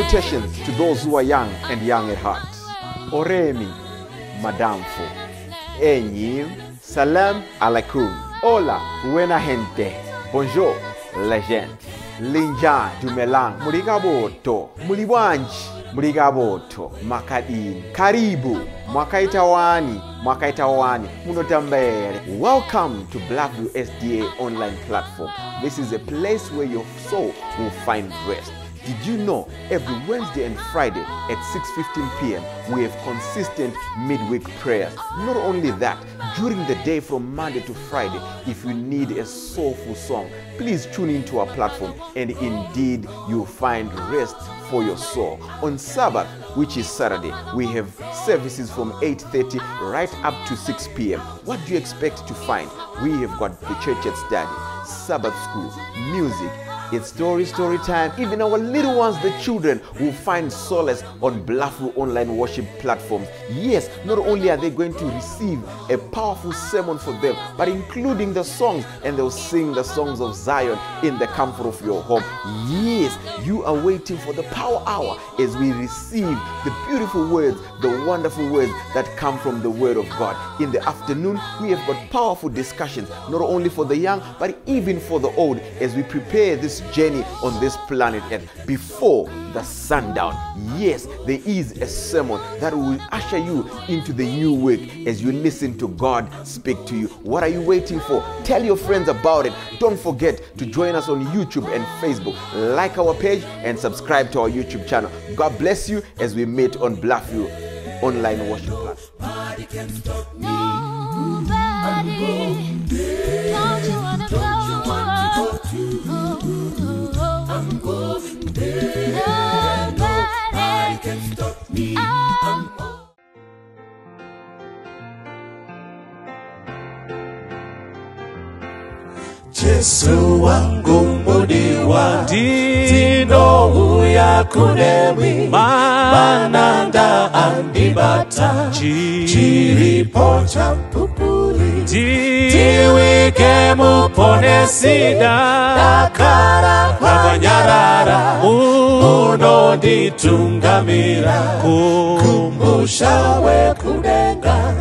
Salutations to those who are young and young at heart. Oremi, Madamfo, Enyi, Salam alaikum, Hola, buena gente, Bonjour, legend, Linja, Dumelang, Murigaboto, Muliwanji, Murigaboto, Makadini, Karibu, Mwakaitawani, Mwakaitawani, Munotambere. Welcome to Blackview SDA online platform. This is a place where your soul will find rest. Did you know every Wednesday and Friday at 6:15 p.m. we have consistent midweek prayers? Not only that, during the day from Monday to Friday, if you need a soulful song, please tune into our platform and indeed you'll find rest for your soul. On Sabbath, which is Saturday, we have services from 8:30 right up to 6 p.m. What do you expect to find? We have got the church at study, Sabbath school, music. It's story time. Even our little ones, the children, will find solace on Bluffview online worship platforms. Yes, not only are they going to receive a powerful sermon for them, but including the songs, and they'll sing the songs of Zion in the comfort of your home. Yes, you are waiting for the power hour as we receive the beautiful words, the wonderful words that come from the Word of God. In the afternoon, we have got powerful discussions, not only for the young, but even for the old, as we prepare this journey on this planet Earth before the sundown. Yes, there is a sermon that will usher you into the new week as you listen to God speak to you. What are you waiting for? Tell your friends about it. Don't forget to join us on YouTube and Facebook. Like our page and subscribe to our YouTube channel. God bless you as we meet on Bluffview online worship platform. Nobody can stop me. Nobody. Don't you wanna go? I'm going there. Nobody can stop me. I'm Jesu wangu mudiwa ndinouya kunemi mananda andibata chiripo champupuri tiwike muponesida dakara kwanyarara unonditungamira kumusha wekudenga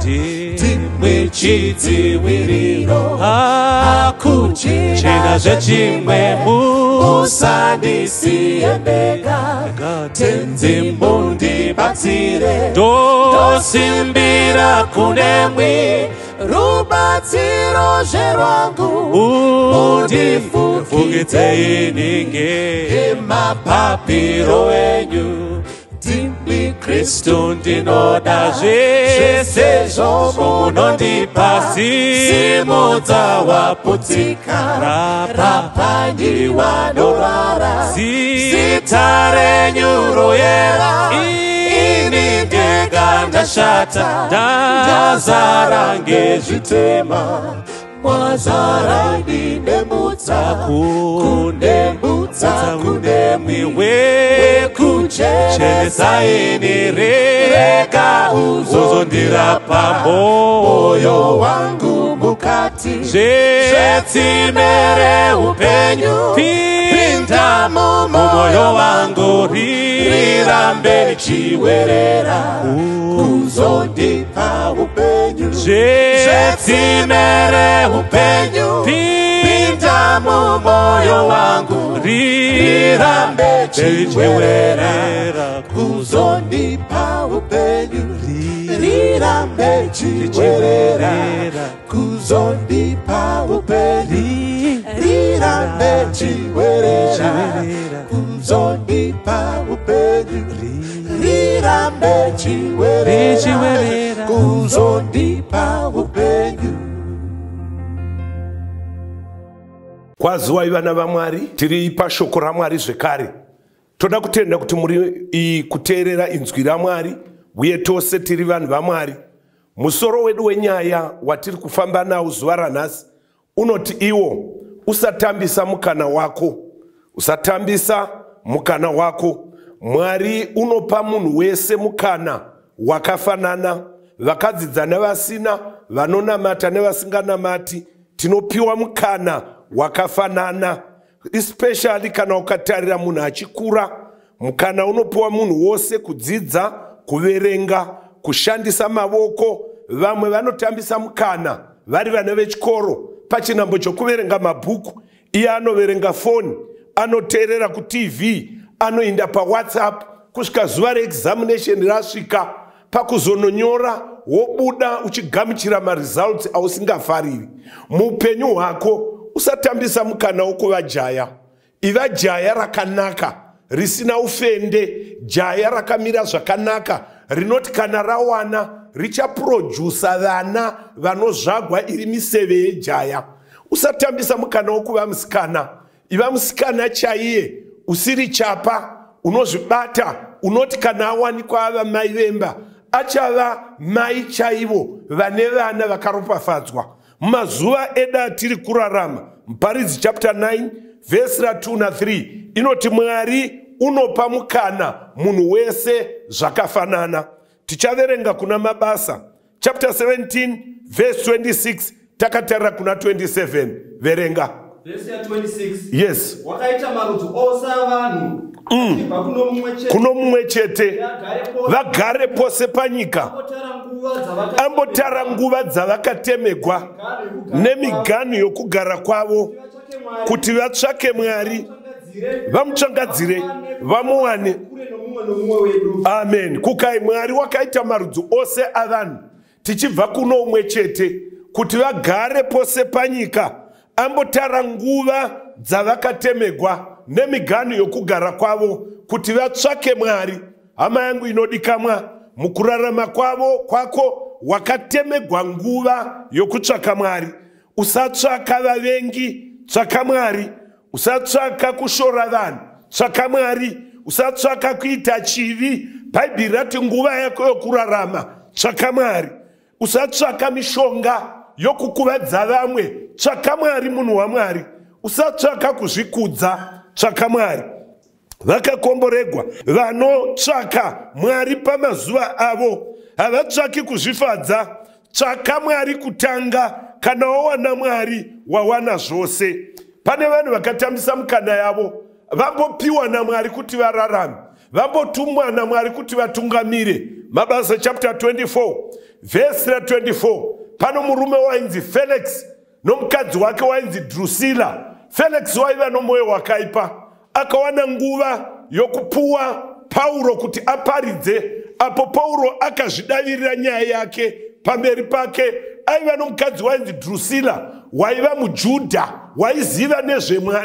timwichidziwiriro hakuchina zvechimwe musandisiye ndega tenzi mundibatsire ndosimbira kunemwi rubatsiro zverwangu mundifukidze ininge emapapiro enyu ndimi Kristu ndinoda zvese zvomunondipa simudza waputsika rapanyi wanorara zita renyu royera ini ndega ndashata ndazara ngezvitema mwazara ndinemutsa kunemutsa kunemwi wekuchenesa ini rega uzozondirapa moyo wangu mukati zvetsime reupenyu pinda mumoyo wangu rirambe richiwerera kuzondipa upenyu zvetsime reupenyu pinda mumoyo wangu rirambe chiwerera kuzondipa upenyu rirambe chiwerera kuzondipa upenyu rirambe chiwerera kuzondipa upenyu rirambe chiwerera kuzondipa upenyu. Kwaziwai vana vaMwari, tiri pashoko raMwari zvekare. Toda kutenda kuti muri kuteerera inzwi raMwari, uye tose tiri vanhu vaMwari. Musoro wedu wenyaya watiri kufamba nawo zuva ranhasi unoti iwo usatambisa mukana wako. Usatambisa mukana wako. Mwari unopa munhu wese mukana wakafanana, vakadzidza nevasina, vanonamata nevasinganamati, tinopiwa mukana wakafanana. Especially kana ukatarira munhu achikura, Mukana unopiwa munhu wose kudzidza, kuverenga, kushandisa mavoko. Vamwe vanotambisa mukana vari vana vechikoro pachinhambo chokuverenga mabhuku. Iye anoverenga foni, anoteerera kuTV, anoinda paWhatsApp kusvika zuva reexamination rasvika. Pakuzononyora wobuda uchigamuchira maresults ausingafariri. Muupenyu hwako usatambisa mukana wokuva jaya. Iva jaya rakanaka, risina ufende, jaya rakamira zvakanaka, rinoti kana rawana richaprojusa vana vanozvagwa iri miseve yejaya. Usatambisa mukana wokuva musikana. Iva musikana chaiye, usiri chapa, unozvibata, unoti kana awanikwa ava mai vemba, achava mai chaivo vane vana vakaropafadzwa. Mumazuva edu atiri kurarama, Muparidzi chapter 9 vhesi ra2 na3 inoti Mwari unopa mukana munhu wese zvakafanana. Tichaverenga kuna Mabasa chapter 17 vhesi 26 takatarira kuna 27. Verenga. Vhesi ya 26. Yes. Wakaita marudzi ose avanhu achibva kuno mumwe chete, Kuno mumwe chete, vagare pose, vagare pose panyika, ambotara nguva dzavaka- ambotara nguva dzavakatemegwa nemiganhu yokugara kwavo, kuti vatsvake Mwari, kuti vatsvake Mwari, vamutsvangadzire, vamuwane kure nomumwe nomumwe wedu. Amen. Kukai Mwari wakaita marudzi ose avanhu tichibva kuno umwe chete, kuti vagare pose panyika, ambotara nguva dzavakatemegwa nemiganhu yokugara kwavo, kuti vatsvake Mwari. Hama yangu inodikamwa, mukurarama kwavo kwako wakatemegwa nguva yokutsvaka Mwari. Usatsvaka vavengi, tsvaka Mwari. Usatsvaka kushora vanhu, tsvaka Mwari. Usatsvaka kuita chivi. Bhaibheri rati nguva yako yokurarama, tsvaka Mwari. Usatsvaka mishonga yokukuvadza vamwe, tsvaka Mwari, munhu waMwari. Usatsvaka kuzvikudza, tsvaka Mwari. Vakakomboregwa vanotsvaka Mwari pamazuva avo, havatsvaki kuzvifadza. Tsvaka Mwari kutanga, kana wawana Mwari wawana zvose. Pane vanhu vakatambisa mukana yavo, vambopiwa naMwari kuti vararame, vambotumwa naMwari kuti vatungamire. Mabasa chapter 24 vhesi ra24, pano murume wainzi Felix nomukadzi wake wainzi Drusilla. Felix waiva nomwoyo wakaipa, akawana nguva yokupuwa Pauro kuti aparidze. Apo Pauro akazvidavirira nyaya yake pamberi pake, aiva nomukadzi wainzi Drusilla, waiva muJudha, waiziva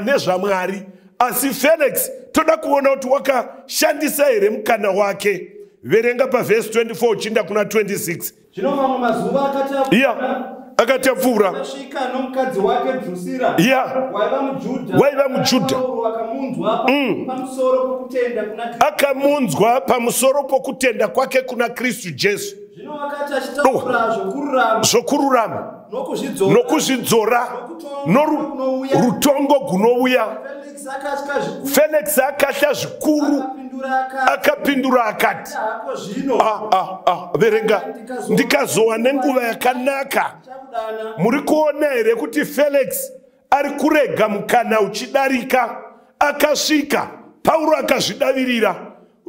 nezvaMwari. Asi Felix toda kuona kuti wakashandisa here mukana wake. Verenga pavhesi 24 uchiinda kuna 26. Zvino mamwe mazuva akati Iya, apfuura, akati apfuura, akasvika nomukadzi wake Drusira, Iya. waiva muJudha. Waiva muJudha. Pauro akamunzwa pamusoro pokutenda kuna Kristu. Akamunzwa pamusoro pokutenda kwake kuna Kristu Jesu. Zvino wakati achitaura zvokururama Zvokururama nokuzvidzora, nokuzvidzora norutongo gunouya, Felix akatya zvikuru, Felix akatya zvikuru, akapindura akati, akapindura akati, hako zvino, "Ah, ah, ah, verenga, ndikazowa nenguva yakanaka. ndichakudana. Muri kuona here kuti Felix ari kurega mukana uchidarika? Akasvika, Pauro akazvidavirira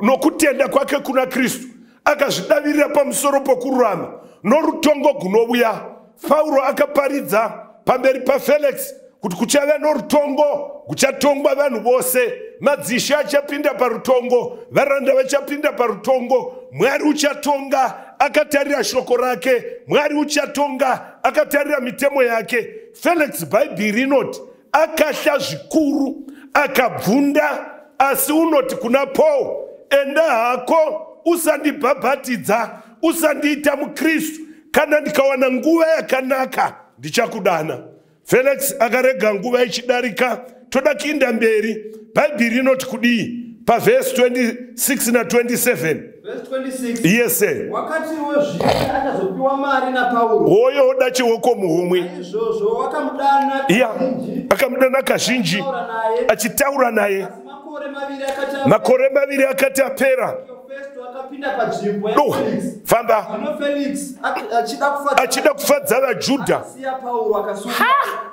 nokutenda kwake kuna Kristu, akazvidavirira pamusoro pokururama norutongo gunovuya. Pauro akaparidza pamberi paFelix kuti kuchava norutongo, kuchatongwa vanhu vose, madzishe achapinda parutongo, varanda vachapinda parutongo, Mwari uchatonga akatarira shoko rake, Mwari uchatonga akatarira mitemo yake. Felix, Bhaibheri rinoti akahla zvikuru, akabvunda, asi unoti kuna Paul, enda hako, usandibhabhatidza, usandiita muKristu, kana ndikawana nguva yakanaka ndichakudana. Felix akarega nguva ichidarika. Toda kuinda mberi. Bhaibheri rinoti kudii pavhesi 26 na27? Verse 26. Yese. Wakatiwo zvino achazopiwa mari naPauro, Hoyo oda chioko muhomwe. izvozvo wakamudana Iya, kazhinji, akamudana kazhinji, achitaura naye. achitaura naye. Asi makore maviri akati apera, Makore maviri akati apera, Festo akapinda panzvimbo Do, yaFelix. famba. Zvino Felix achida kufadza Achida kufadza vaJudha, akasiya Pauro akasungwa.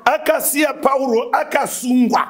Akasiya Pauro akasungwa.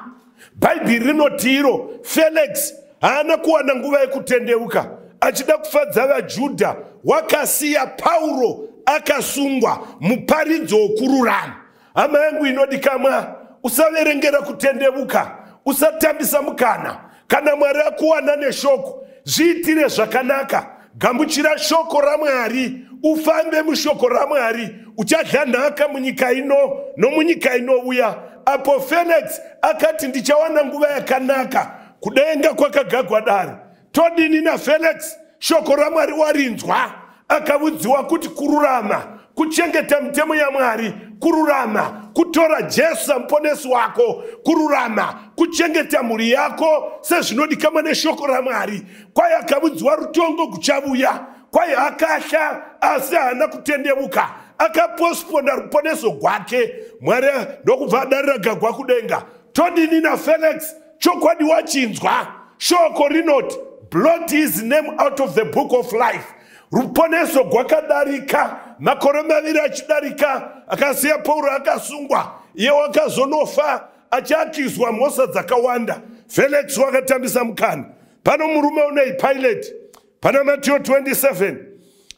Bhaibheri rinoti iro Felix Haana kuwana nguva yekutendeuka. Achida kufadza vaJudha, wakasiya Pauro akasungwa, muparidzo wokururama. Hama yangu inodikamwa, usaverengera kutendevuka, usatambisa mukana. Kana Mwari akuwana neshoko, zviitire zvakanaka. Gamuchira shoko raMwari, ufambe mushoko raMwari, uchadya nhaka munyika ino nomunyika inouya. Apo Felix akati ndichawana nguva yakanaka, kudenga kwakagagwa dare. Todini naFelix? Shoko raMwari warinzwa, akavudziwa kuti kururama kuchengeta mitemo yaMwari, kururama kutora Jesu samuponesi wako, kururama kuchengeta mhuri yako sezvinodikamwa neshoko raMwari. Kwai akavudziwa rutongo kuchavuya, kwai akahla asi haana kutendevuka, akaposponda ruponeso gwake. Mwari ndokubva adarira gagwa kudenga. Todini naFelix? Chokwadi wachinzwa, shoko rinoti blot his name out of the book of life. Ruponeso gwakadarika, makore maviri achidarika, akasiya Pauro akasungwa, iye wakazonofa achiakizwa mhosva dzakawanda. Felix wakatambisa mukana. Pano murume unei Pilate, pana Matthew 27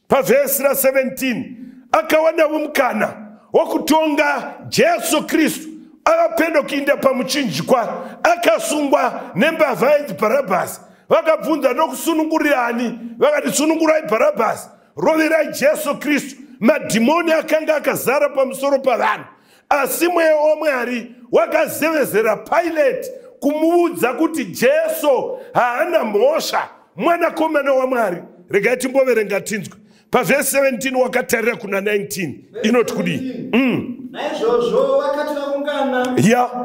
pavhesi ra17, akawanawo mukana wokutonga Jesu Kristu ava pedo kuinda pamuchinjikwa, akasungwa nembavha yainzi Bharabhasi. Vakabvunza ndokusunungurirani, vakati sunungurai Bharabhasi, roverai Jesu Kristu. Madhimoni akanga akazara pamusoro pavanhu, asi mweya waMwari wakazevezera Pilate kumuudza kuti Jesu haana mhosva, mwanakomana waMwari. Regai timboverenga tinzwe pavhesi 17 wakatarira kuna 19 inoti kudii? Naizvozvo vakati vaungana,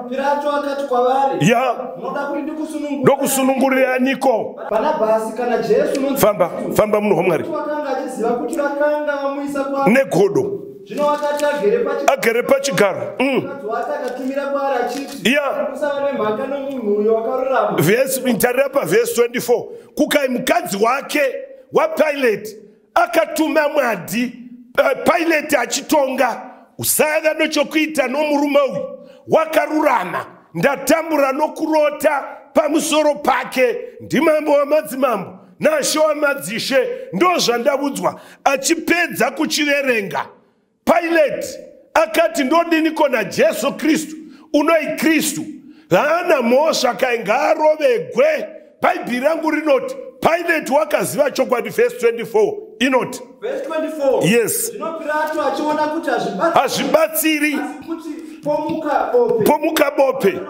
Pirato akati kwavari, munoda kuti ndikusunungurire? Ndokusununguriraniko? Bharabhasi kana Jesu? Famba, famba munhu waMwari. Vakanga achiziva kuti vakanga vamuisa kwa negodo. Zvino wakati agere pachigaro, mukadzi wake akatumira kwaari achiti, usava nemhaka nomunhu uyo wakarurama. Tarira pavhesi 24, kukai mukadzi wake waPilate akatuma mwadhi, Pilate achitonga, usava nechokuita nomurume uyu wakarurama, ndatambura nokurota pamusoro pake, ndimambo wamadzimambo nashe wamadzishe, ndozvandavudzwa. Achipedza kuchiverenga, Pilate akati ndodiniko naJesu Kristu unoi Kristu? Haana mhosva, kai ngaarovegwe. Bhaibheri rangu rinoti Pilate wakaziva chokwadi. Vhesi 24 inoti, Verse 24. Yes. Zvino Pirato achiona kuti hazvibatsiri, asi kuti pomuka bope, pomuka bope,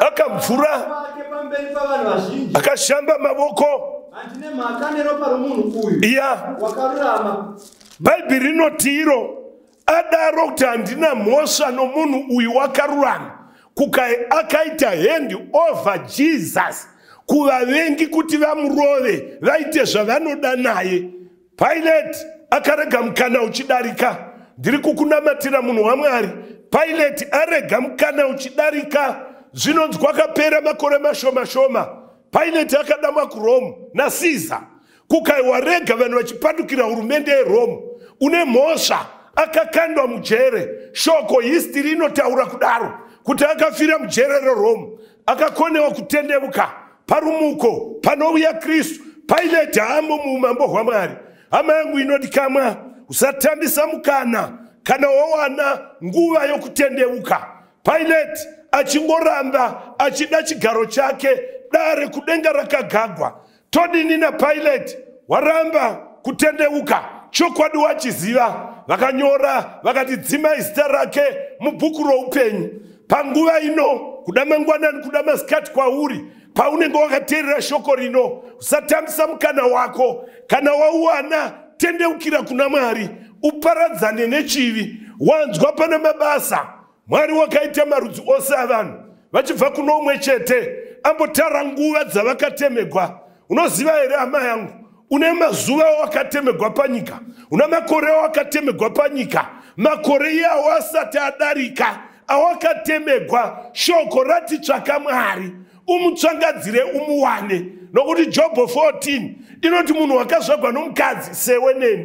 akamvura pake pamberi pavanhu vazhinji, akashamba mavoko, handine mhaka neropa romunhu uyu wakarurama. Bhaibheri rinoti iro adaro kuti handina mhosva nomunhu uyu wakarurama, kukai akaita hand over Jesus kuvavengi kuti vamurove, vaite zvavanoda naye. Pilate akarega mukana uchidarika. Ndiri kukunamatira munhu waMwari. Pilate arega mukana uchidarika. Zvinonzi kwakapera makore mashoma shoma, Pilate akadamwa kuRome naCaesar. Kukai warega vanhu vachipandukira hurumende yeRome, une mhosva. Akakandwa mujere. Shoko history inotaura kudaro kuti akafira mujere reRome, akakonewa kutendevuka. Parumuko panouya Kristu, Pilate haamo muumambo hwaMwari. Hama yangu inodikamwa, usatambisa mukana kana wawana nguva yokutendeuka. Pilate achingoramba achida chigaro chake, dare kudenga rakagagwa. Todini naPilate? Waramba kutendeuka, chokwadi wachiziva. Vakanyora vakati dzimai zita rake mubhuku roupenyu. Panguva ino, kuda mangwanani, kuda masikati kwauri, paunenge wakateerera shoko rino, usatambisa mukana wako. Kana wauwana, tendeukira kuna Mwari, uparadzane nechivi. Wanzwa pane mabasa Mwari wakaita marudzi ose avanhu vachibva kuno umwe chete, ambotara nguva dzavakatemegwa. Unoziva here hama yangu, une mazuva awakatemegwa panyika, una makore awakatemegwa panyika. Makore iyawo asati adarika awakatemegwa, shoko rati tsvaka Mwari, umutsvangadzire umuwane. Nokuti Jobho 14 inoti munhu wakazvagwa nomukadzi sewe neni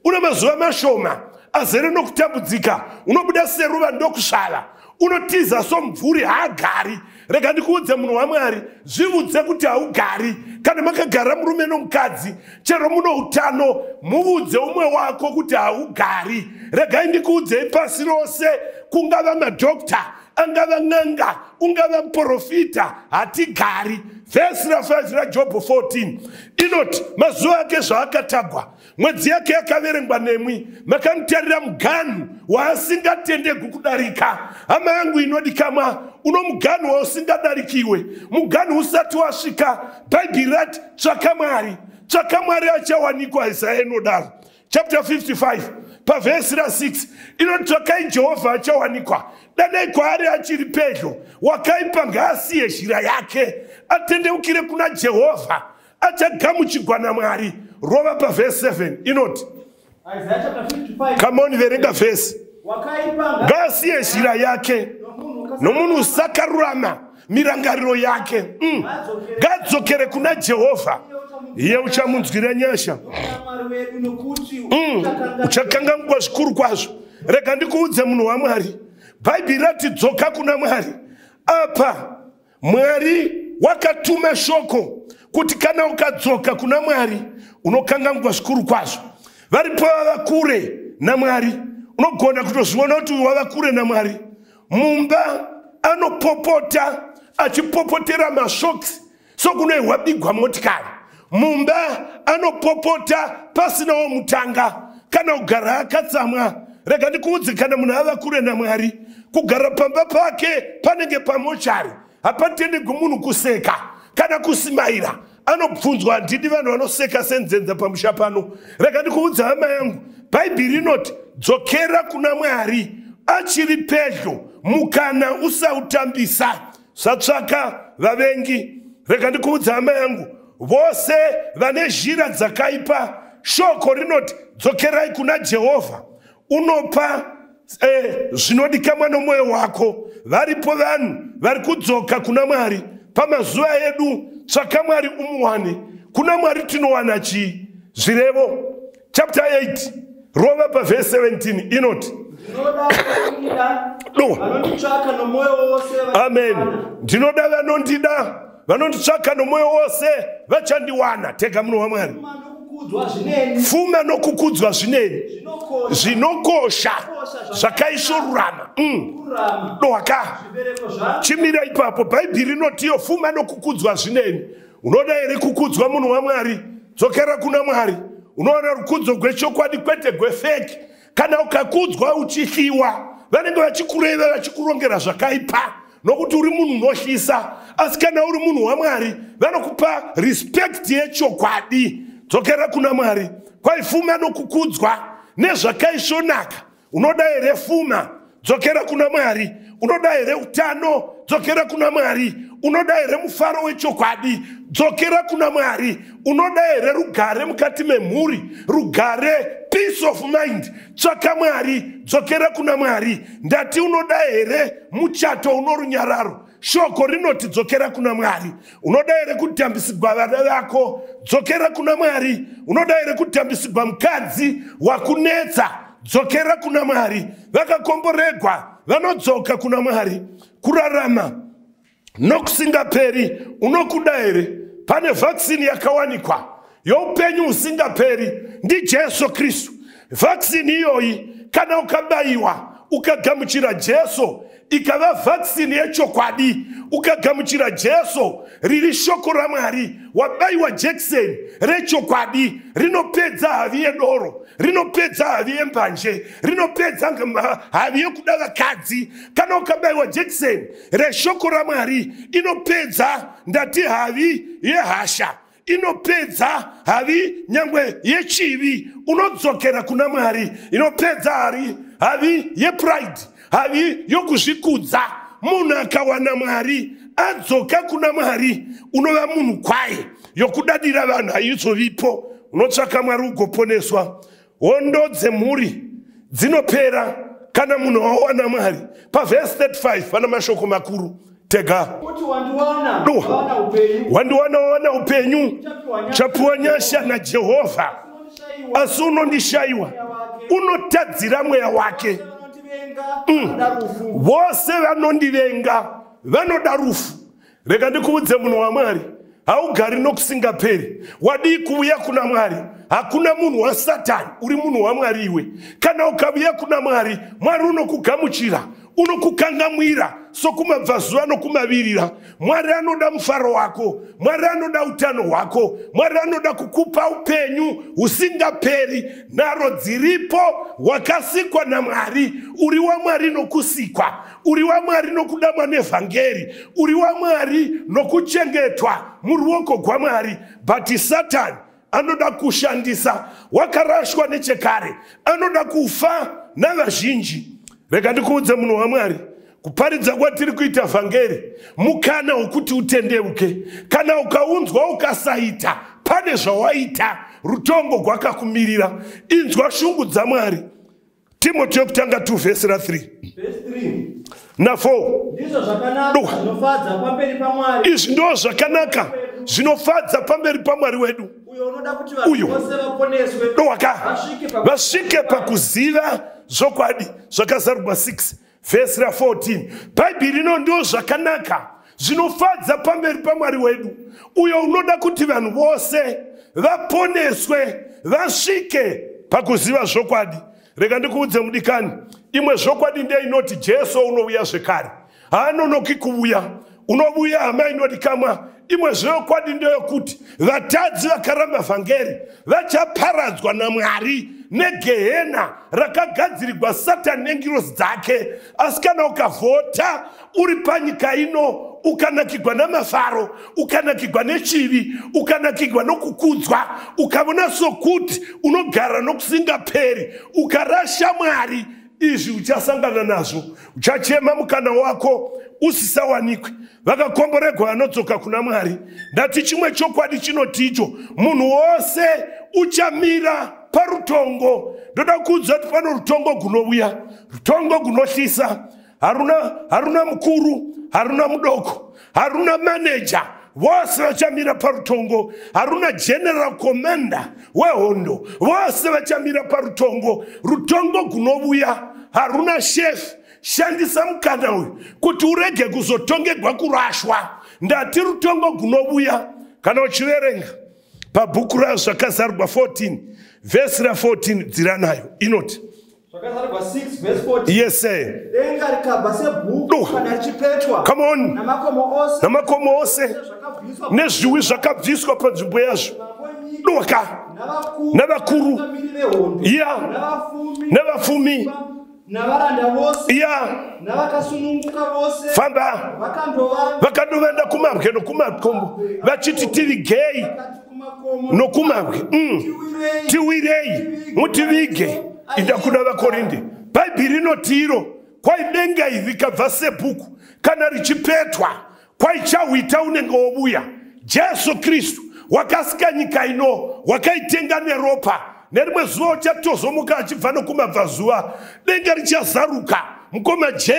une mazuva mashoma azere nokutambudzika, unobuda seruva ndokusvava, unotiza somumvuri, haagari. Rega ndikuudze munhu waMwari, zviudze kuti haugari. Kana makagara murume nomukadzi, chero muno utano, muudze umwe wako kuti haugari. Regai ndikuudzei, pasi rose, kungava madhokta, angava n'anga, ungava muprofita, hatigari. Vhesi ra5 raJobho 14 inoti, mazuva ake zvaakatagwa, mwedzi yake yakaverengwa nemwi, makamutarira muganhu waasingatendegwi kudarika. Hama yangu inodikamwa, uno muganhu wausingadarikiwe. Muganhu usati wasvika, Bhaibheri rati tsvaka Mwari, tsvaka Mwari achawanikwa. Isaya inodaro, chapter 55 pavhesi ra6 inoti, tsvakai Jehovha achawanikwa, danai kwaari achiri pedyo. Wakaipa ngaasiye zhira yake, atendeukire kuna Jehovha, achagamuchigwa naMwari. Rova pavhesi 7 inoti, Isaiah chapter 55. Come on, verenga vhesi. Wakaipa Ngaasiye zhira yake, nomunhu nomunhu usakarurama mirangariro yake. Ngadzokere kuna Jehovha, iye uchamunzwira nyasha, Mwari wedu, nokuti Uchakangangwa zvikuru kwazvo. Rega ndikuudze munhu waMwari, Bhaibheri rati dzoka kuna Mwari. Apa Mwari wakatuma shoko kuti kana ukadzoka kuna Mwari, unokangangwa zvikuru kwazvo. Varipo vava kure naMwari. Unogona kutozviona kuti uyu wava kure naMwari. Mumba anopopota, achipopotera mashoksi sokunoihwa bigwa motikari. Mumba anopopota pasinawo mutanga, kana kugara akatsamwa. Rega ndikuudze, kana munhu ava kure naMwari, kugara pamba pake panenge pamochari. Hapatendegwi munhu kuseka kana kusimaira. Anobvunzwa, handidi vanhu vanoseka senzenza pamusha pano. Rega ndikuudza hama yangu, Bhaibheri rinoti dzokera kuna Mwari achiri pedyo, mukana usautambisa, satsvaka vavengi. Rega ndikuudza hama yangu, vose vane zhira dzakaipa, shoko rinoti dzokerai kuna Jehovha, unopa zvinodikamwa nomwoyo wako. Varipo vanhu vari kudzoka kuna Mwari pamazuva edu. Tsvaka Mwari umuwane. Kuna Mwari tinowana chii? Zvirevo chapter 8, rova pavhesi 17 inoti, Ndinoda vanondida, Do. vanonditsvaka nomwoyo wose. Amen. Ndinoda vanondida, vanonditsvaka nomwoyo wose, vachandiwana. Tega munhu waMwari. Pfuma nokukudzwa zvineni. Pfuma nokukudzwa zvineni. Zvinokosha. Zvinokosha zvakaisvorurama. Kururama. Dohaka. Zvibereko zvangu. Chimira ipapo. Bhaibheri rinotiyo pfuma nokukudzwa zvineni. Unoda here kukudzwa, munhu waMwari? Dzokera kuna Mwari, unoona rukudzo gwechokwadi, kwete gwefeki. Kana ukakudzwa uchihliwa, vanenge vachikureva, vachikurongera zvakaipa, nokuti uri munhu unohlisa. Asi kana uri munhu waMwari, vanokupa respect yechokwadi. Dzokera kuna Mwari. Kwaifuma nokukudzwa nezvakaisvonaka. Unoda here fuma? Dzokera kuna Mwari. Unoda here utano? Dzokera kuna Mwari. Unoda here mufaro wechokwadi? Dzokera kuna Mwari. Unoda here rugare mukati memhuri, rugare, peace of mind? Tsvaka Mwari, dzokera kuna Mwari. Ndati unoda here muchato uno runyararo? Shoko rinoti dzokera kuna Mwari. Unoda here kutambisigwa vana vako? Dzokera kuna Mwari. Unoda here kutambisigwa mukadzi wakunetsa? Dzokera kuna Mwari. Vakakomboregwa vanodzoka kuna Mwari. Kurarama nokusingaperi unokuda here? Pane vaccine yakawanikwa youpenyu husingaperi, ndiJesu Kristu. Vaccine iyoyi, kana ukabayiwa ukagamuchira Jesu, ikava vaccine yechokwadi, ukagamuchira Jesu riri shoko raMwari, wabayiwa jekiseni rechokwadi rinopedza havi yedoro, rinopedza havi yembanje, rinopedza havi yekuda vakadzi. Kana ukabayiwa jekiseni reshoko raMwari, inopedza, ndati, havi yehasha, inopedza havi nyangwe yechivi. Unodzokera kuna Mwari, inopedza havi yepride, havi yokuzvikudza. Munhu akawana Mwari, adzoka kuna Mwari, unova munhu kwaye, yokudadira vanhu haizovipo. Unotsvaka Mwari ugoponeswa. Hondo dzemhuri dzinopera kana munhu wawana Mwari. Pavhesi 35 pana mashoko makuru. Tega. Kuti wandiwana, Duwa. wawana upenyu. Wandiwana, wawana upenyu. Uchapiwa nyasha. Chapiwa nyasha naJehovha. Unondishayiwa. Asi unondishayiwa, unotadzira mweya wake. Vanondivenga vanoda rufu. Vose vanondivenga vanoda rufu. Rega ndikuudze munhu waMwari, haugari nokusingaperi. Wadii kuuya kuna Mwari? Hakuna munhu waSatani, uri munhu waMwari iwe. Kana ukauya kuna Mwari, Mwari unokugamuchira, unokukangamwira sokumabvazuva nokumavirira. Mwari anoda mufaro wako, Mwari anoda utano hwako, Mwari anoda kukupa upenyu husingaperi. Nharo dziripo, wakasikwa naMwari, uri waMwari nokusikwa, uri waMwari nokudamwa nevhangeri, uri waMwari nokuchengetwa muruoko gwaMwari. But Satani anoda kushandisa, wakarashwa nechekare, anoda kufa navazhinji. Rega ndikuudze munhu waMwari, kuparidza kwatiri kuita vhangeri mukana wekuti utendeuke. Kana ukaunzwa ukasaita, pane zvawaita, rutongo gwakakumirira. Inzwa shungu dzaMwari. Timothy yokutanga 2 vhesi ra 3 na 4. Ndizvo zvakanaka zvinofadza pamberi paMwari. Izvi ndo zvakanaka zvinofadza pamberi paMwari wedu, uyo unoda kuti vanhu vose vaponeswe, vasvike pakuziva zvokwadi. Zvakazarurwa 6 vhesi ra 14. Bhaibheri rino ndo zvakanaka zvinofadza pamberi paMwari wedu, uyo unoda kuti vanhu vose vaponeswe, vasvike pakuziva zvokwadi. Rega ndikuudze mudikani, imwe zvokwadi ndeinoti Jesu unouya zvekare, haanonoki kuuya, unovuya hama inodikamwa. Imwe zvokwadi ndeyekuti vatadzi vakaramba vhangeri vachaparadzwa naMwari negehena rakagadzirirwa Satani nengirozi dzake. Asi kana ukavhota uri panyika ino, ukanakigwa namafaro, ukanakigwa nechivi, ukanakigwa nokukudzwa, ukaona sokuti unogara nokusingaperi, ukarasha Mwari, izvi uchasangana nazvo, uchachema mukana wako usisawanikwe. Vakakomboregwa vanodzoka kuna Mwari. Ndati chimwe chokwadi chinoti icho, munhu wose uchamira parutongo. Ndoda kuudza kuti pano rutongo gunovuya, rutongo gunohlisa. Haruna mukuru, haruna mudoko, haruna maneja, vose vachamira parutongo. Haruna general commander wehondo, vose vachamira parutongo. Rutongo gunovuya, haruna chef. Shandisa mukana uyu kuti urege kuzotongegwa kurashwa. Ndati rutongo gunovuya. Kana uchiverenga pabhuku raZvakazarurwa 14 vhesi ra 14, dzira nayo inoti Zvakazarurwa 6 verse 14. Yes sir. Denga rikabva sebhuku kana richipetwa. Come on. Namakomo ose nezviwi zvakabviswa panzvimbo yazvo. Doka. Navakuru. Yeah. Navafumi. Navaranda vose. Yeah. Navakasununguka vose. Famba. Vakandovanda kumabwe nokumakombo vachiti tivigei nokumabwe. Tiwirei mutivige. Inda kuna vaKorinde. Bhaibheri rinoti iro kwai denga iri rikabva sebhuku kana richipetwa, kwaichahwita unenge wobuya. Jesu Kristu wakasika nyika ino, wakaitenga neropa. Nerimwe zuva uchatozomuka achibva nokumabvazuva, denga richazaruka. Mukoma J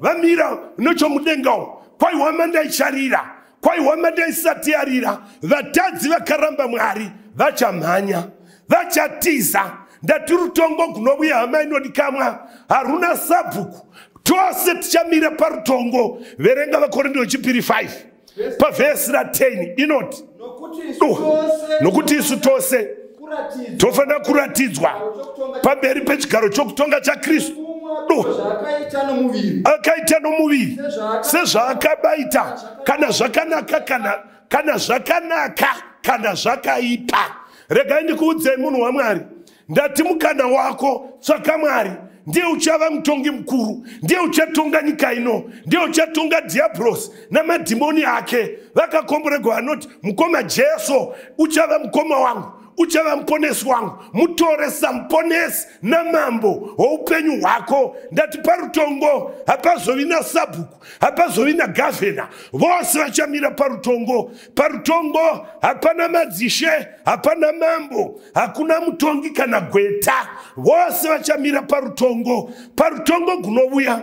vamira nechomudenga umu, kwai hwamanda icharira, kwai hwamanda isati yarira. Vatadzi vakaramba Mwari vachamhanya, vachatiza. Ndati rutongo gunovuya hama inodikamwa, haruna sabhuku, tose tichamira parutongo. Verenga vaKorinde wechipiri 5 pavhesi ra 10 inoti, nokuti isu tose tofanira kuratidzwa pamberi pechigaro chokutonga chaKristu. Akaita nomuviri sezvaakabaita, kana zvakanaka, kana zvakanaka, kana zvakaipa. Regai ndikuudzei munhu waMwari, ndati mukana wako tsvaka Mwari, ndiye uchava mutongi mukuru, ndiye uchatonga nyika ino, ndiye uchatonga Diablos namadhimoni ake. Vakakomboregwa vanoti mukoma Jesu uchava mukoma wangu, uchava muponesi wangu, mutore samuponesi namambo woupenyu hwako. Ndati parutongo hapazovi nasabhuku, hapazovi nagavhena, vose vachamira parutongo. Parutongo hapana madzishe, hapana mambo, hakuna mutongi kana gweta, vose vachamira parutongo. Parutongo gunovuya.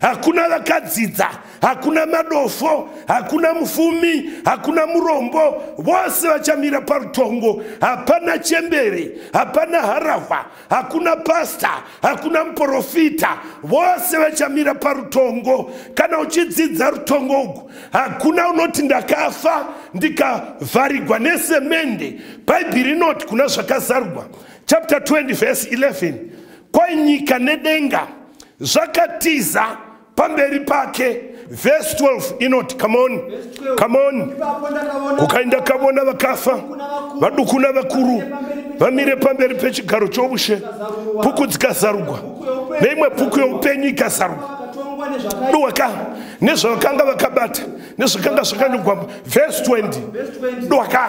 Hakuna vakadzidza, hakuna madofo, hakuna mufumi, hakuna murombo, vose vachamira parutongo. Hapana chembere, hapana harahwa, hakuna pasta, hakuna muprofita, vose vachamira parutongo. Kana uchidzidza rutongo ugu, hakuna unoti ndakafa ndikavharigwa nesemende. Bhaibheri rinoti kuna Zvakazarurwa chapter 20 verse 11, kwainyika nedenga zvakatiza pamberi pake. Verse 12 inoti, come on, come on. Kukaenda kavona vakafa, vaduku navakuru, vamire pamberi pechigaro choushe, puku dzikazarugwa, neimwe puku youpenyu ikazarugwa. Duwaka nezvavakanga vakabata, nezvakanga zvakanyorwa. Verse 20. Duwaka.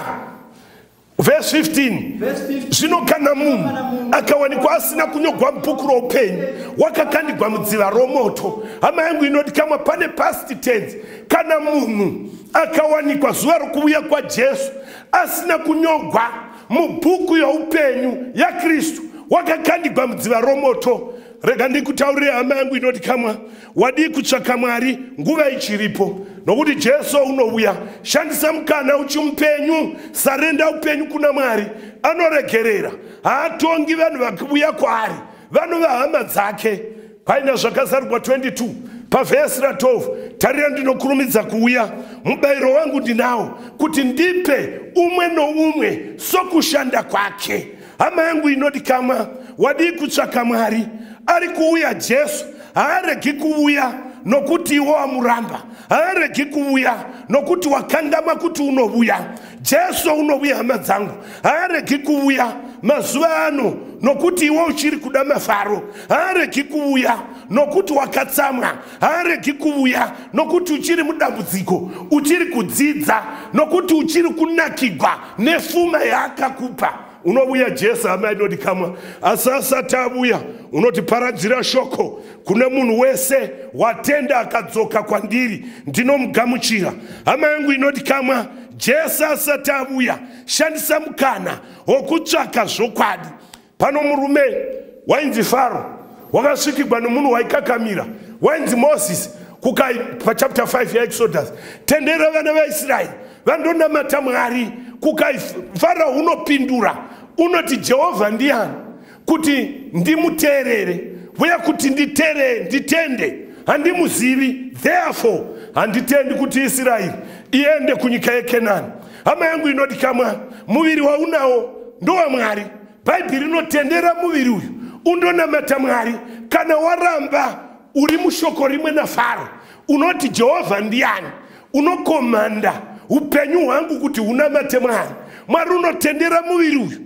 Verse 15. Zvino kana munhu akawanikwa asina kunyorwa mubhuku roupenyu, wakakandigwa mudziva romoto. Hama yangu inodikamwa, pane past tense. Kana munhu akawanikwa zuva rokuuya kwaJesu asina kunyorwa mubhuku youpenyu yaKristu, wakakandigwa mudziva romoto. Rega ndikutaurire hama yangu inodikamwa, wadii kutsvaka Mwari nguva ichiripo, nokuti Jesu unouya. Shandisa mukana uchimupenyu, sarenda upenyu kuna Mwari. Anoregerera, haatongi vanhu vakuuya kwaari, vanova hama dzake. Paina Zvakazarurwa 22 pavhesi ra12, tarira ndinokurumidza kuuya, mubayiro wangu ndinawo, kuti ndipe umwe noumwe sokushanda kwake. Hama yangu inodikamwa, wadii kutsvaka Mwari? Ari kuuya Jesu, haaregi kuuya nokuti iwo wamuramba, haaregi kuuya nokuti wakangama kuti unovuya. Jesu unovuya, hama dzangu, haaregi kuuya mazuva ano nokuti iwo uchiri kuda mafaro, haaregi kuuya nokuti wakatsamwa, haaregi kuuya nokuti uchiri mudambudziko, uchiri kudzidza, nokuti uchiri kunakigwa nefuma yaakakupa. Unovuya Jesu, hama inodikamwa, asi asati avuya unotiparadzira shoko kune munhu wese watenda akadzoka kwandiri, ndinomugamuchira. Hama yangu inodikamwa, Jesu asati avuya, shandisa mukana wokutsvaka zvokwadi. Pano murume wainzi Faro wakasvikigwa nomunhu waikakamira wainzi Mozisi, kukai pachapter 5 yaExodus, tendera vana vaIsraeri vandonamata Mwari. Kukai Farao unopindura unoti, Jehovha ndiani kuti ndimuteerere, uye kuti nditerere nditende? Handimuzivi, therefore handitendi kuti Israeri iende kunyika yeKenani. Hama yangu inodikamwa, muviri waunawo ndowaMwari. Bhaibheri rinotendera muviri uyu undonamata Mwari. Kana waramba uri mushoko rimwe naFaro, unoti Jehovha ndiani, unokomanda upenyu hwangu kuti unamate Mwari. Mwari unotendera muviri uyu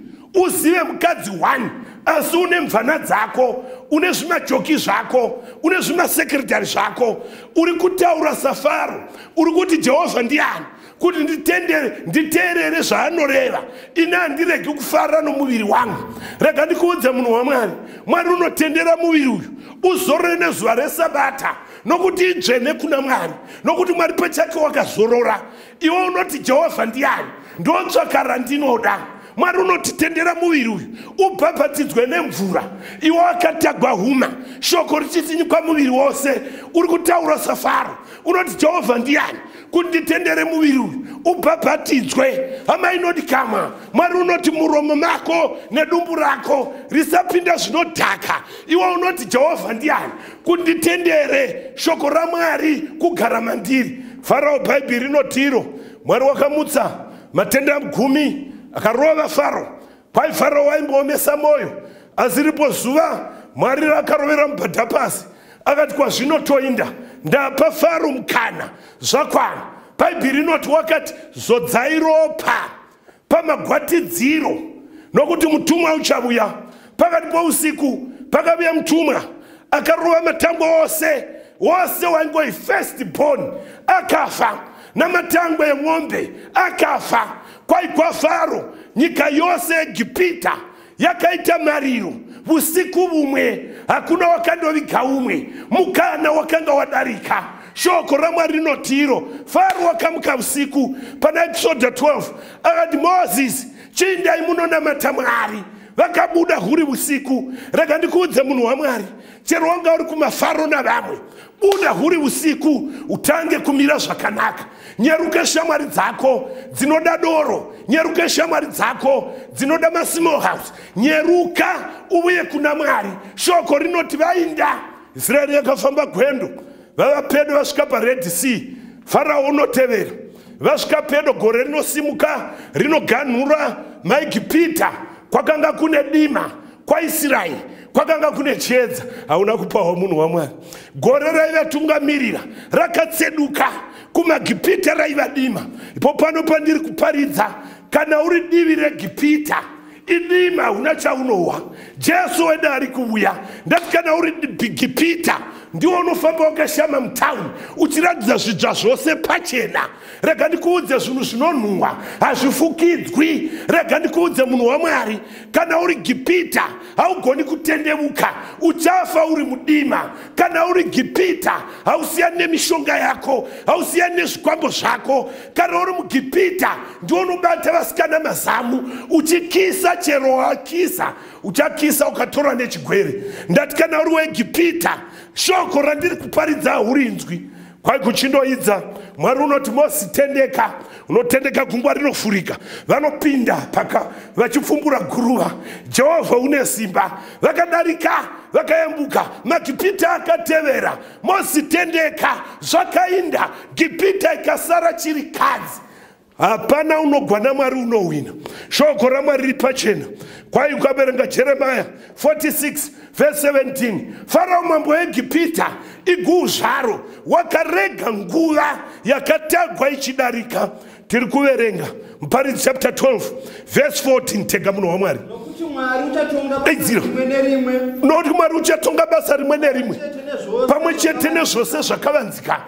uzive mukadzi 1, asi une mvana dzako, une zvimajoki zvako, une zvimasekretari zvako, uri kutaura saFaro, uri kuti Jehovha ndiani kuti nditendere, nditeerere zvaanoreva, ini handiregi kufara nomuviri wangu. Rega ndikuudze munhu waMwari, Mwari unotendera muviri uyu uzorore nezuva resabata, nokuti idzvene kuna Mwari, nokuti Mwari pachake wakazorora. Iwe unoti Jehovha ndiani, ndotsvaka randinoda. Mwari unotitendera muviri uyu ubhabhatidzwe nemvura, iwe wakatagwa huma, shoko richitinyikwa muviri wose, uri kutaura saFaro, unoti Jehovha ndiani kuti nditendere muviri uyu ubhabhatidzwe. Hama inodikamwa, Mwari unoti muromo mako nedumbu rako risapinda zvinodhaka, iwe unoti Jehovha ndiani kuti nditendere shoko raMwari kugara mandiri. Farao, Bhaibheri rinotiro Mwari wakamutsa matenda 10 akarova Faro. Kwai Faro waimboomesa moyo, asi ripo zuva Mwari rakarovera mubhadha pasi, akati kwazvinotoinda ndapa Faro mukana, zvakwana. Bhaibheri rinoti wakati zodzai ropa pamagwatidziro, nokuti mutumwa uchavuya. Pakati pousiku pakavuya mutumwa akarova matangwe ose, wose waingoi first born akafa, namatangwe emombe akafa. Kwai kwaFaro nyika yose Egipita yakaita mariro usiku vumwe, hakuna wakandoviga umwe, mukana wakanga wadarika. Shoko raMwari rinotiro Faro wakamuka usiku pana Exodus 12 akati, Mozisi, chiindai munonamata Mwari. Vakabuda huri usiku. Rega ndikuudze munhu waMwari, Chero wanga uri kumafaro navamwe, buda huri usiku utange kumira zvakanaka. Nyeruke shamwari dzako dzinoda doro, nyeruke shamwari dzako dzinoda masmall house, nyeruka uvuye kuna Mwari. Shoko rinoti vainda Israeri yakafamba gwendo, vava pedo vasvika paRed Sea, Farao unotevera. Vasvika pedo, gore rinosimuka rinoganhura maEgipita. Kwakanga kune dima kwaIsraeri, kwakanga kune chiedza. Hauna kupawa munhu waMwari. Gore raivatungamirira rakatseduka, kumaGipita raiva dima. Ipo pano pandiri kuparidza, kana uri divi reGipita, idima, huna chaunohwa. Jesu wedu ari kuuya. Ndati kana uri Gipita, ndiwo unofamba wakashama mutauni uchiratidza zvidzva zvose pachena. Rega ndikuudze, zvinhu zvinonhuhwa hazvifukidzwi. Rega ndikuudze, munhu waMwari, kana uri Gipita haugoni kutendevuka, uchafa uri mudima. Kana uri Gipita hausiyani nemishonga yako, hausiyani nezvikwambo zvako. Kana uri muGipita ndiwo unobata vasikana mazamu uchikisa, chero wakisa uchakisa ukatora nechigwere. Ndati kana uri weGipita, shoko randiri kuparidza haurinzwi. Kwai kuchindoidza, Mwari unoti Mosi tendeka, unotendeka, gungwa rinofurika, vanopinda paka vachipfumbura guruva. Jehovha une simba. Vakadarika, vakayambuka, maGipita akatevera. Mosi tendeka, zvakainda, Gipita ikasara chirikadzi. Hapana unogwana Mwari unowina. Shoko raMwari riri pachena. Kwai ukaverenga Jeremia 46 verse 17, Farao mambo weEgipita iguu zvaro, wakarega nguva yakatagwa ichidarika. Tiri kuverenga Muparidzi chapter 12 verse 14. Tega, munhu waMwari. Nokuti Mwari uchatonga basa Edziro. rimwe nerimwe, Nokuti Mwari uchatonga basa rimwe nerimwe, chete nezvose pamwe chete nezvose zvakavanzika,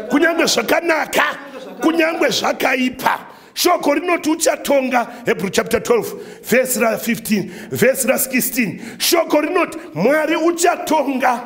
kunyange zvakanaka, kunyange zvakaipa. Shoko rinoti uchatonga. Hebrew chapter 12 vhesi ra15, vhesi ra16, shoko rinoti Mwari uchatonga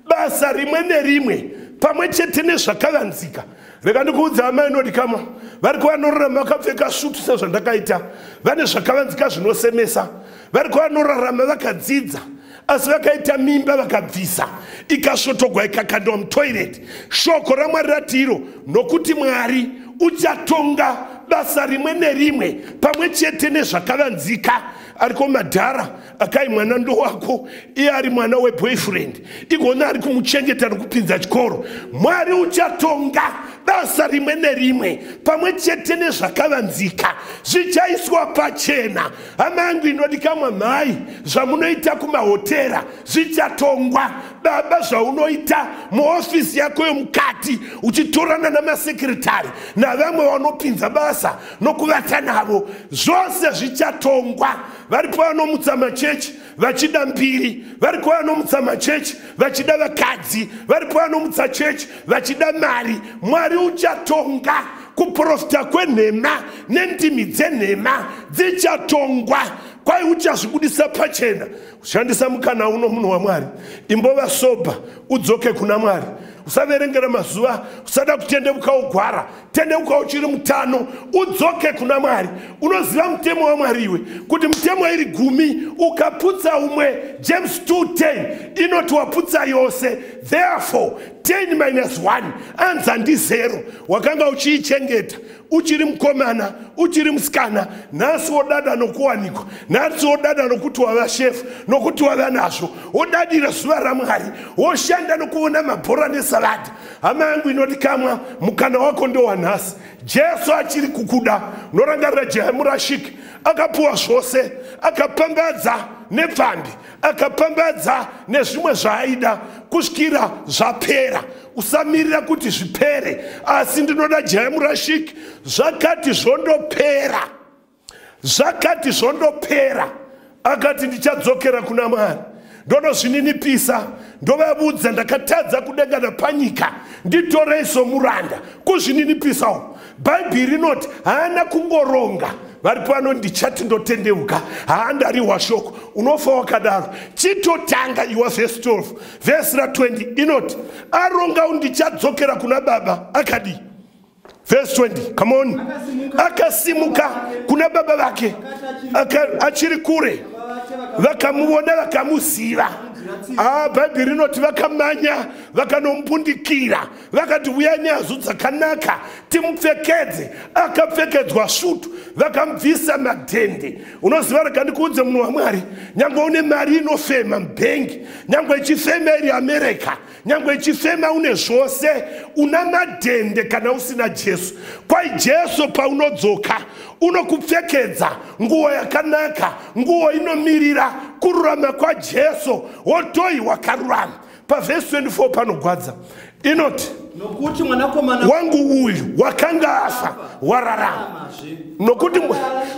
basa rimwe nerimwe pamwe chete nezvakavanzika. Rega ndikuudza, amai inodikamwa, vari kuvanorarama vakapfeka svutu sezvandakaita, vane zvakavanzika zvinosemesa. Vari kuvanorarama vakadzidza, asi vakaita mimba vakabvisa, ikasvotogwa, ikakandwa mutoilet. Shoko raMwari ratiro, nokuti Mwari uchatonga basa rimwe nerimwe pamwe chete nezvakavanzika. Ariko madhara akai mwana ndowako, iye ari mwana weboyfriend, igona ari kumuchengeta nokupinza chikoro. Mwari uchatonga basa rimwe nerimwe pamwe chete nezvakavanzika, zvichaiswa pachena. Hama yangu inodikamwa, mhai, zvamunoita kumahotera zvichatongwa. Baba, zvaunoita muofisi yako yomukati uchitorana namasekretari navamwe vanopinza basa nokuvata navo, zvose zvichatongwa. Varipo vanomutsa machechi vachida mbiri, variko vanomutsa machechi vachida vakadzi, varipo vanomutsa chechi vachida mari. Mwari uchatonga. Kuprofita kwenhema nendimi dzenhema dzichatongwa. Kwai uchazvibudisa pachena. Ushandisa mukana uno, munhu waMwari, imbova sober, udzoke kuna Mwari. Usaverengera mazuva, usada kutendeuka ugwara, tendeuka uchiri mutano, udzoke kuna Mwari. Unoziva mutemo waMwari iwe, kuti mutemo iri 10, ukaputsa umwe, James 2:10 inoti waputsa yose. Therefore 10 minus 1 anza ndi 0. Wakanga uchiichengeta uchiri mukomana, uchiri musikana, nhasi wodada nokuwanikwa, nhasi wodada nokuti wava shefu, nokuti wava nazvo, wodadira zuva raMwari, woshanda nokuona mabhora nesaladhi. Hama yangu inodikamwa, mukana wako ndowanhasi. Jesu achiri kukuda. Unorangarira Jehemurashiki akapiwa zvose, akapambadza nepfambi, akapambadza nezvimwe zvaaida kusvikira zvapera. Usamirira kuti zvipere, asi ndinoda Jehemurashiki, zvakati zvondopera, zvakati zvondopera, akati ndichadzokera kuna Mwari, ndonozvininipisa, ndovavudza ndakatadza kudenga napanyika, nditorei somuranda. Kuzvininipisa uku, Bhaibheri rinoti haana kungoronga. Vari pano, ndichati ndotendeuka, haandariwa shoko, unofa wakadaro. Chitotanga iwa. Vhesi 12, vhesi ra20 inoti aronga, ndichadzokera kuna baba. Akadii? Vhesi 20, come on. Akasimuka kuna baba vake. Achiri kure, vakamuona, vakamuziva. Bhaibheri rinoti vakamanya vakanombundikira, vakati uya nyazu dzakanaka timupfekedze. Akapfekedzwa svutu, vakamubvisa madhende. Unoziva, rega ndikuudze munhu waMwari, nyangwe une mari inofema mubhengi, nyangwe ichifema iri America, nyangwe ichifema une zvose, una madhende kana usina Jesu. Kwai Jesu paunodzoka unokupfekedza nguo yakanaka, nguo inomirira kururama kwaJesu, wotoi wakarurama. Pavhesi 24 panogwadza inoti, nokuti mwanakomana wangu uyu wakanga afa wararama, nokuti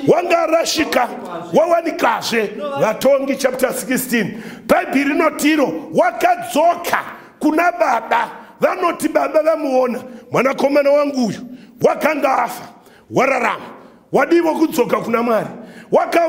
wanga arashika wawanikazve. Vatongi chapter 16, Bhaibheri rinotiro wakadzoka kuna baba. Vanoti baba vamuona, mwanakomana wangu uyu wakanga afa wararama. Wadivo kudzoka kuna Mwari.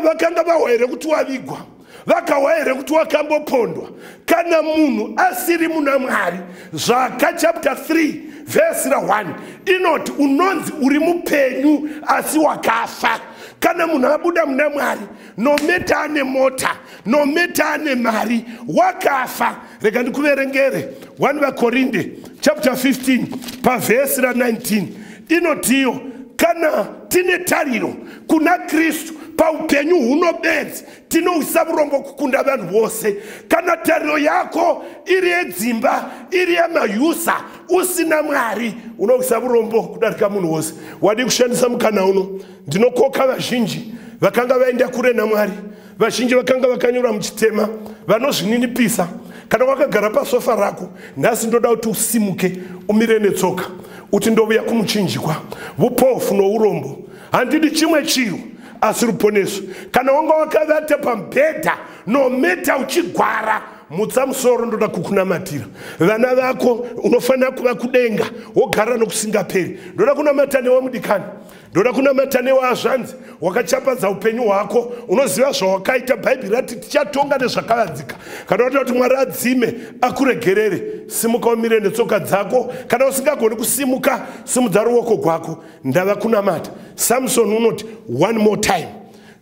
Vakanga vahwa here kuti wavigwa? Vakahwa here kuti wakambopondwa? Kana munhu asiri muna Mwari, Zvaka chapter 3 vhesi ra1 inoti unonzi uri mupenyu asi wakafa. Kana munhu abuda muna Mwari, nometa ane mota, nometa ane mari, wakafa. Rega ndikuverengere 1 vaKorinde chapter 15 pavhesi ra19 inotiyo, kana tine tariro kuna Kristu paupenyu huno bedzi, tinoisa vurombo kukunda vanhu vose. Kana tariro yako iri yedzimba, iri yemayusa, usina Mwari, unoisa vurombo kudarika munhu wose. Wadi kushandisa mukana uno, ndinokoka vazhinji vakanga vaenda kure naMwari, vazhinji vakanga vakanyura muchitema, vanozvininipisa. Kana wakagara pasofa rako nhasi, ndoda kuti usimuke umire netsoka, uti ndovuya kumuchinjikwa. Vupofu nourombo, handidi chimwe chiro asi ruponeso. Kana wanga wakavata pamubhedha nometa uchigwara, mutsa musoro, ndoda kukunamatira. Vana vako unofanira kuva kudenga, wogara nokusingaperi. Ndoda kunamata newe mudikani, ndoda kunamata newe azvanzi wakachapadza upenyu hwako, unoziva zvawakaita. Bhaibheri rati tichatonga nezvakavanzika. Kana watoda kuti Mwari adzime akuregerere, simuka umire netsoka dzako. Kana usingagoni kusimuka, simudza ruoko gwako, ndava kunamata. Samson unoti one more time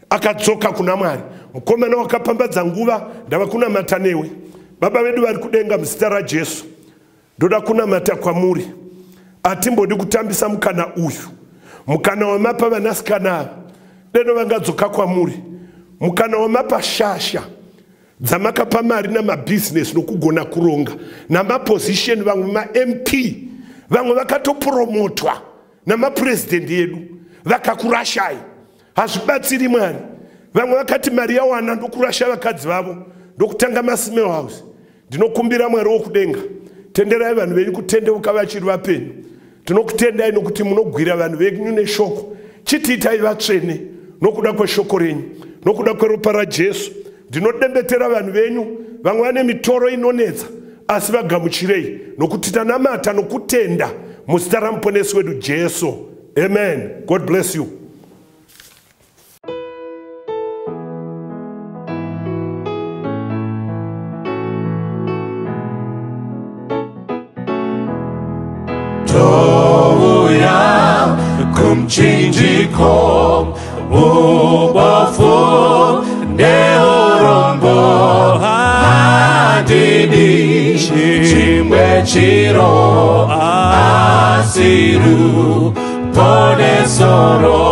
akadzoka kuna Mwari. Mukomana wakapambadza nguva, ndava kunamata newe. Baba vedu vari kudenga, muzita raJesu ndoda kunamata kwamuri. Atimbodi kutambisa mukana uyu, mukana wamapa vanasikana ava, deno vangadzoka kwamuri. Mukana wamapa shasha dzamakapa mari namabhizinesi nokugona kuronga namapozisheni, vamwe maMP, vamwe vakatopromotwa namapurezidendi edu, vakakurashai. Hazvibatsiri Mwari. Vamwe vakati mari yawana ndokurasha vakadzi vavo, ndokutanga masmall house. Ndinokumbira Mwari wokudenga, tenderai vanhu venyu kutendeuka vachiri vapenyu. Tinokutendai nokuti munogwira vanhu venyu neshoko. Chitiitai vatsvene nokuda kweshoko renyu, nokuda kweropa raJesu. Ndinodembetera vanhu venyu, vamwe vane mitoro inonetsa, asi vagamuchirei, nokuti tanamata nokutenda muzita ramuponesi wedu Jesu. Amen. God bless you. Touya kumchinjiko ubofu neurombo, handidi chimwe chiro asiru ponesoro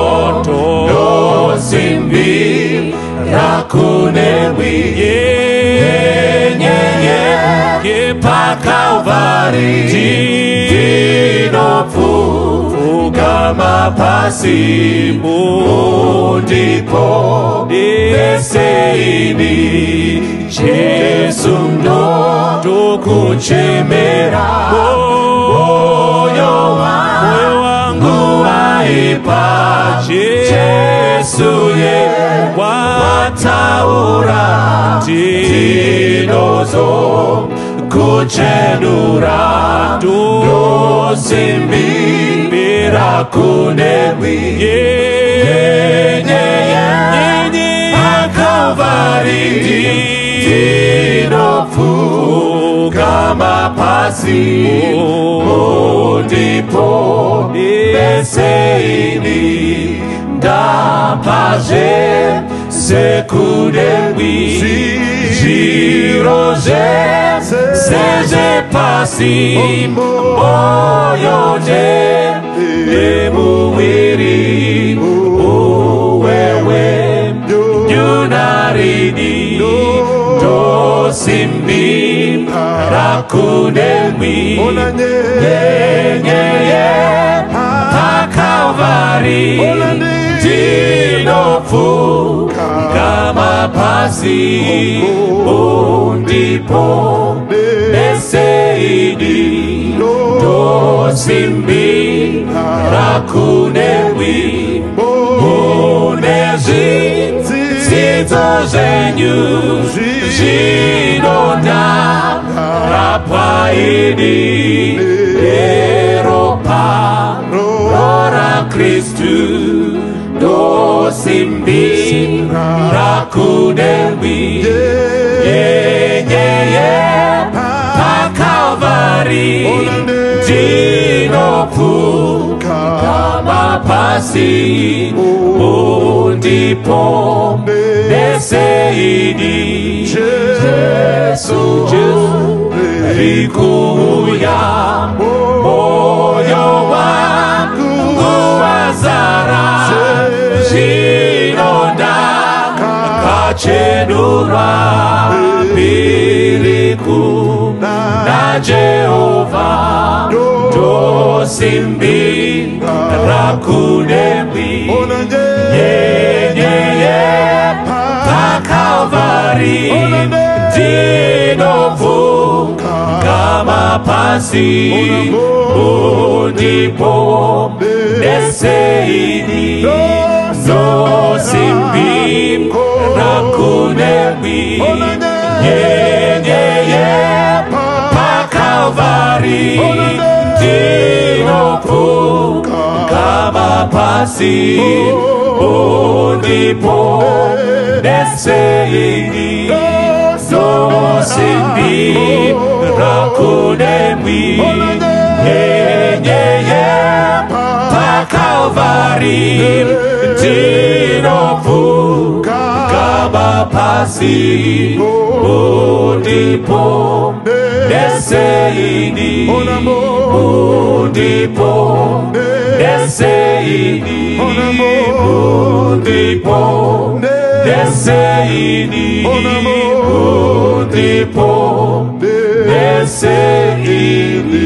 nosimbi rakunewi nyenyeye pakalvari ndinopfugama pasi mundipo neseini. Jesu ndokuchemera, moyo wangu waipa. Jesu ye wataura tinozo kuchenura ndosimbira kunewi nyenyeye pakalvari ndinopfugama pasi mundipo neseini. Ndapazve sekunewi. Zviro zvese zvepasi moyo nemuviri uwewe nyunarini ndosimbira kunemwi nyenyeye paKalvari ndinopfugama pasi undipo neseidi ndosimbira kunemwi mune zvidzidzo zvenyu zvinonda rapaidi eropa rora Kristu ndosimbira kunemwi nyenyeye paKalvari ndinopfugama pasi undipo neseidi Jesu rikuuya moyo wangu wazara zvinonda kachenurwa piriku na Jehova ndosimbira kunemwi nyenyeye paKalvari ndinopfugama pasi undipo neseidi ndosimbira kunemwi nyenyeye paKalvari ndinopfugama pasi undipo neseidi ndosimbira kunemwi nyenyeye paKalvari ndinopfugama pasi undipo neseidi undipo neseidi undipo neseidi undipo neseidi.